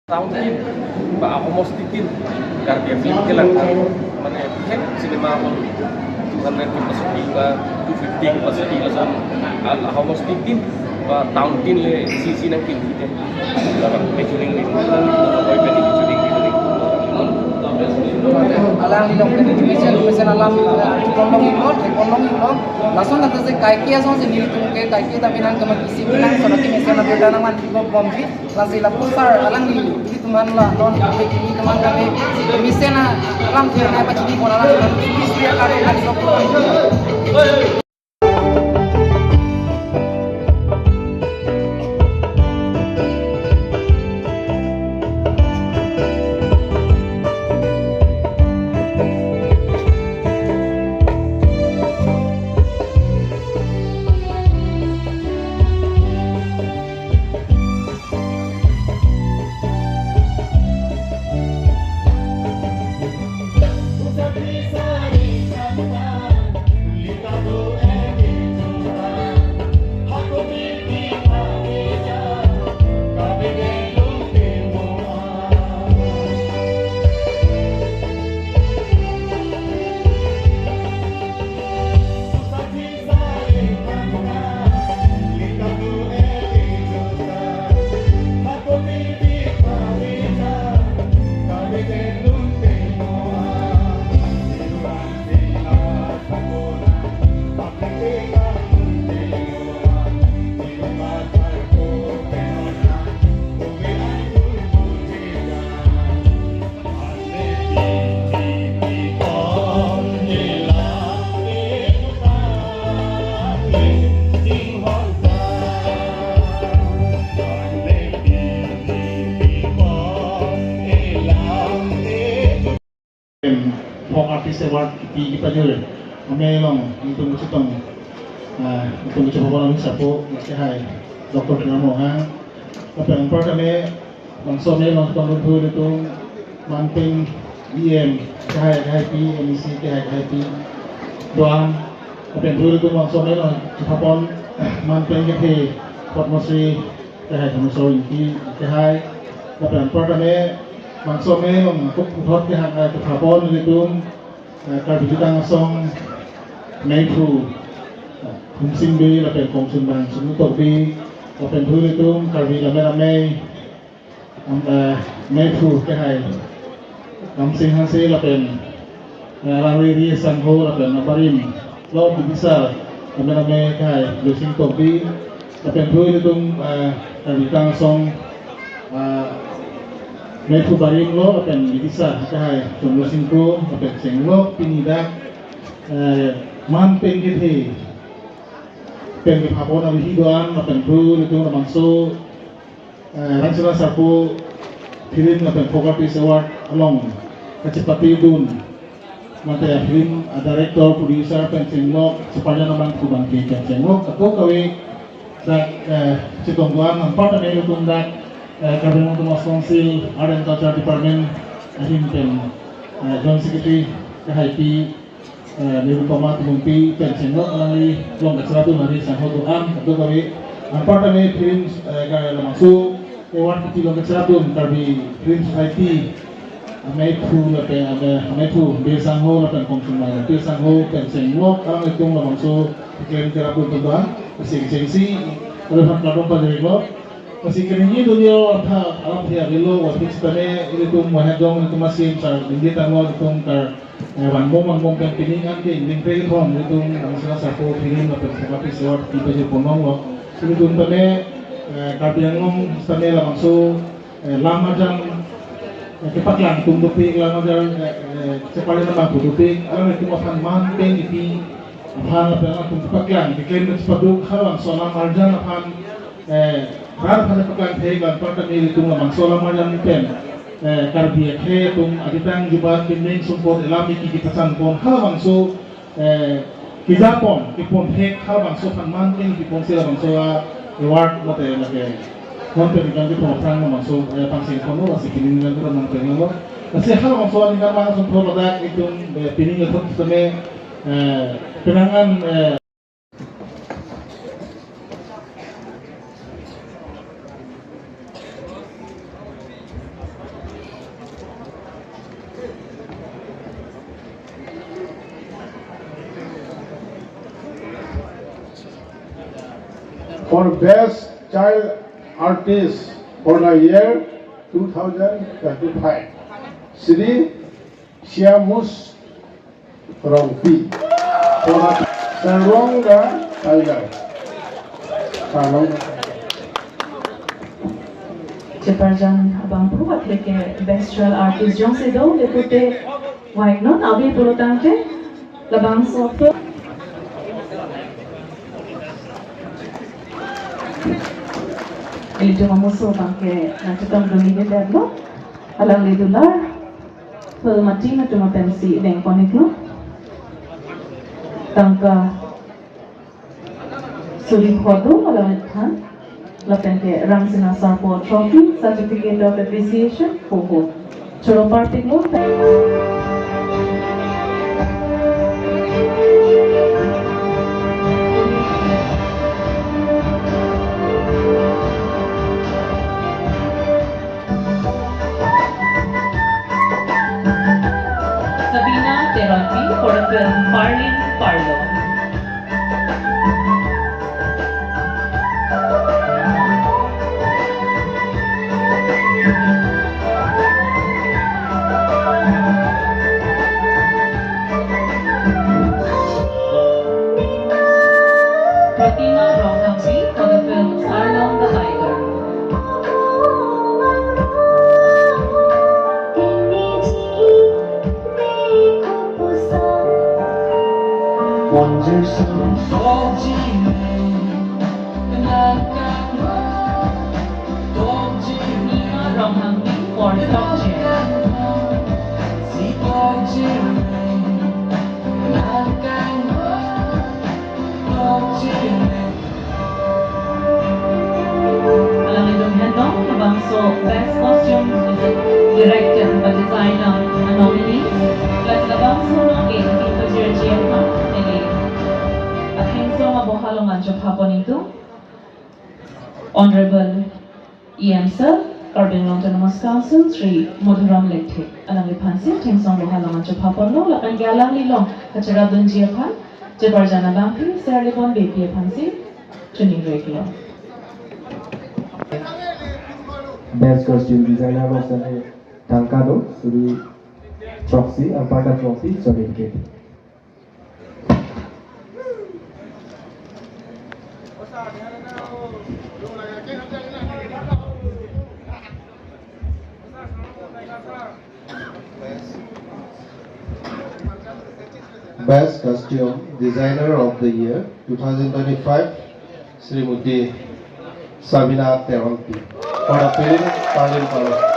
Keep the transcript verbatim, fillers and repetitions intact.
Town tin ba ahomosti tin Karbi film kelang, mane thek cinema hall two hundred capacity ba two fifty capacity lason al ahomosti tin ba town tin le sisi nangkimpi te. Laban mechuning ni, laban koi peni mechuning ni. Alangli along ke mesen mesen alam, eh, ponlong iknon, eh, ponlong iknon. Lason kata se kaike asonsi nelitum ke kaike ta pinang kemat isi pinang, sonaki mesen na beda nangman ibo bomji. Lasi lapu sar alangli, ilitum aphan la non, ilitum aphan kami mesen alam thir nai pachini pon alang, ilitum istri akar kami sok. Folk Artist Award kipi kipajir amei along itum kachetong, ah, itum kachepapon along sapo, kehai Doctor Tuliram Ronghang. Lapen anparta me bangso amei along pangrumphu itum manpeng E M kehai kehaipi, M E C kehai kehaipi do-an. Lapen phu itum bangso amei along chepapon manpeng kethe Padma Shri kehai Dharmeshwar Ingti kehai. Lapen anparta me bangso amei along kok puthot kehang, eh, kepapon itum, eh, Karbi Jutang Asong meiphu, eh, Humsing Bey lapen kongchunbang Sunu Tokbi, lapen phu itum Karbi Lammet Amei, am, eh, meiphu kehai Kamsing Hanse lapen, eh, Rari Ri Sangho lapen abarim lo bidisar, Lammet Amei kehai Blessing Tokbi, lapen phu itum, eh, Karbi Jutang Asong, eh, meiphu barim lo lapen bidisar kehai Chomrosing Kro, lapen chenglok pini dak, eh, manpeng kethe pen kepapon abihi do-an, lapen phu itum labangso, eh, Rangsina Sarpo Film lapen Folk Artist Award along kachepatedun mate film, eh, director, producer pen chenglok, cheparjan abang kubang ke pen chenglok, kadokave dak, eh, chetong do-an anparta me itum dak, eh, Karbi Anglong Autonomous Council Art and Culture Department ahin pen, eh, Joint Secretary kehaipi, eh, Nirupama Timungpi pen chenglok alangli along kachepatedun Rari Sangho do-an kadokave, anparta me film, eh, ka labangso award kipi along kachepatedun Karbi Film Society ameiphu lapen, ame, ameiphu Bey Sangho lapen kongchunbang Bey Sangho pen chenglok alanglitum labangso keklem kerap do-an, lasi kechengsi, kalau hak kadung pajirlo, lasi kering ni dunia artha alam thia rilo, waktu citane ilitum mahadong ilitum asim sar dingdi tanglo itum kar, eh, vanbom vanbom pen pining an ke inding pe thom itum Rangsina Sarpo Film lapen Folk Artist Award kipajirponlonglo. Ilitum tame, eh, Karbi Anglong tame labangso, eh, lam arjan, eh, kepaklang atum dopik, lam arjan, eh, eh, cheparjan abang pu dopik, alanglitum aphan manpeng kipi aphan lapen atum kepaklang, keklem chepaduk halabangso lam arjan aphan, eh, rat aphan kepaklang thek, anparta me ilitum labangso lam arjan pen, eh, Karbi akhei atum aditang jubat, pining sumpot, elam eki kepachanpon halabangso, eh, kejapon, kepon thek halabangso aphan manpeng kiponsi labangso a-award mate lake. Hon pen ningkan kethom aphrang labangso, eh, pangchengponlo, lasi pining ningkan kethom nangpenglo. Lasi halabangso aningkan bang asonthot ladak itum, eh, pining kethom tame, eh, penang an, eh, For Best Child Artist for the year two thousand twenty-five, Shri Siamus Rongpi. For the Sarong the Tiger. Sarong. Cheparjan abangphu atheke Best Child Artist jongsi do, depute why not? Abi pulo tangte labangso ilitum amuso abangke nangchetongdun-ik detlo. Alangli dolar, film a-team atum pensi dengpon-iklo. Tangka suri pho do alangliphan, lapenke Ramsina Sarpo Trophy, Certificate of Appreciation, ho ho. Choro parpiklo. Sabina Teronpi for the film Parlin Parlo. Pratima Ronghangpi for the film Sarlong the Tiger. Ronghangpi for Tokjer. Alanglitum hendong labangso Best Costume Director ba Designer a-nominee, plus labangso nonke kepajirji aphan neli athengsong aboha along anchot phaponingtung, Honorable E M Sir, Karbi Anglong Autonomous Council, Shri Madhuram Lekthe, alangliphansi athengsong aboha along anchot phaponlo, lapenke alanglilong kacharapdunji aphan cheparjan abangphu Sir Libon Beypi aphansi choningri-iklo. Best Costume Designer abangsi tangka do, suri throksi, anparta throksi, certificate. Best Costume Designer of the Year two thousand twenty-five, Srimati Sabina Teronpi for the film Parlin Parlo.